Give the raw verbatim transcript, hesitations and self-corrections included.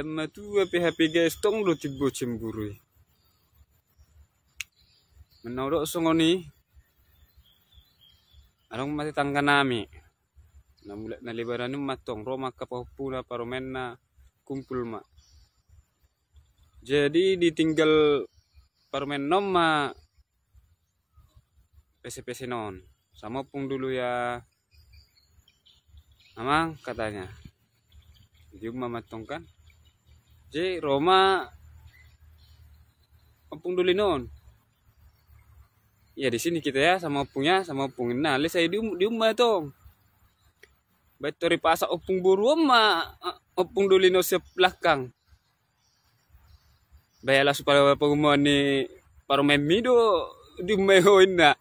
Matua pe hape gas tong do timbo cemburu i. Menau do songon i. Adong ma tetangga nami na mulak na lebaran i ma tong ro ma angka pahompuna parumaenna, kumpul ma. Jadi ditinggal parumaenna on ma pese-pese non. Sama ompung dulu ya amang, katanya. Dium ma mantong kan. Jadi ro ma ompung dulu non. Ya di sini kita ya sama ompung ya, sama ompung. Nah, le saya dium, dium ma tong. Baik tori pasak ompung boru on ma ompung dulu non siap belakang. Baik langsung pada pengumuman ni parumaen mi do dium ma ho inna.